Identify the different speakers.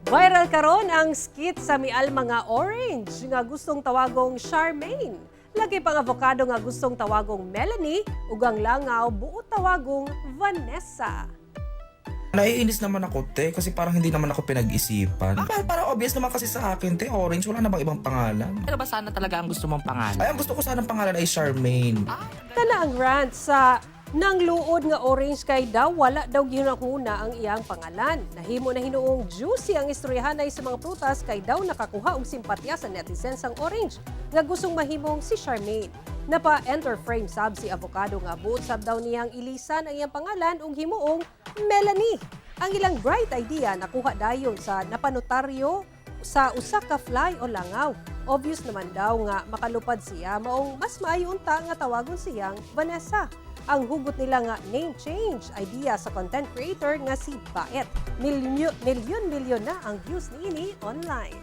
Speaker 1: Viral karon ang skit sa mialma nga orange nga gustong tawagong Charmaine. Lagi pang avocado nga gustong tawagong Melanie ug ang langaw buot tawagong Vanessa.
Speaker 2: Naiinis naman ako, te, kasi parang hindi naman ako pinag-isipan. Ah, parang obvious naman kasi sa akin, te, orange, wala na bang ibang pangalan?
Speaker 3: Ano ba sana talaga ang gusto mong pangalan?
Speaker 2: Ay, ang gusto ko sanang pangalan ay Charmaine.
Speaker 1: Kana ang rant sa nang luod nga orange kay daw wala daw ginahuna ang iyang pangalan. Nahimo na hinuong juicy ang istoryahanay sa mga prutas kay daw nakakuha og simpatya sa netizens ang orange nga gustong mahimong si Charmaine. Napa-enter frame sab si avocado nga buot sab daw niyang ilisan ang iyang pangalan ug himuong Melanie. Ang ilang bright idea nakuha dayon sa napanotaryo sa usa ka fly o langaw. Obvious naman daw nga makalupad siya, maong mas maayo unta nga tawagon siyang Vanessa. Ang hugot nila nga name change idea sa content creator nga si Baet. Milyon milyon na ang views niini online.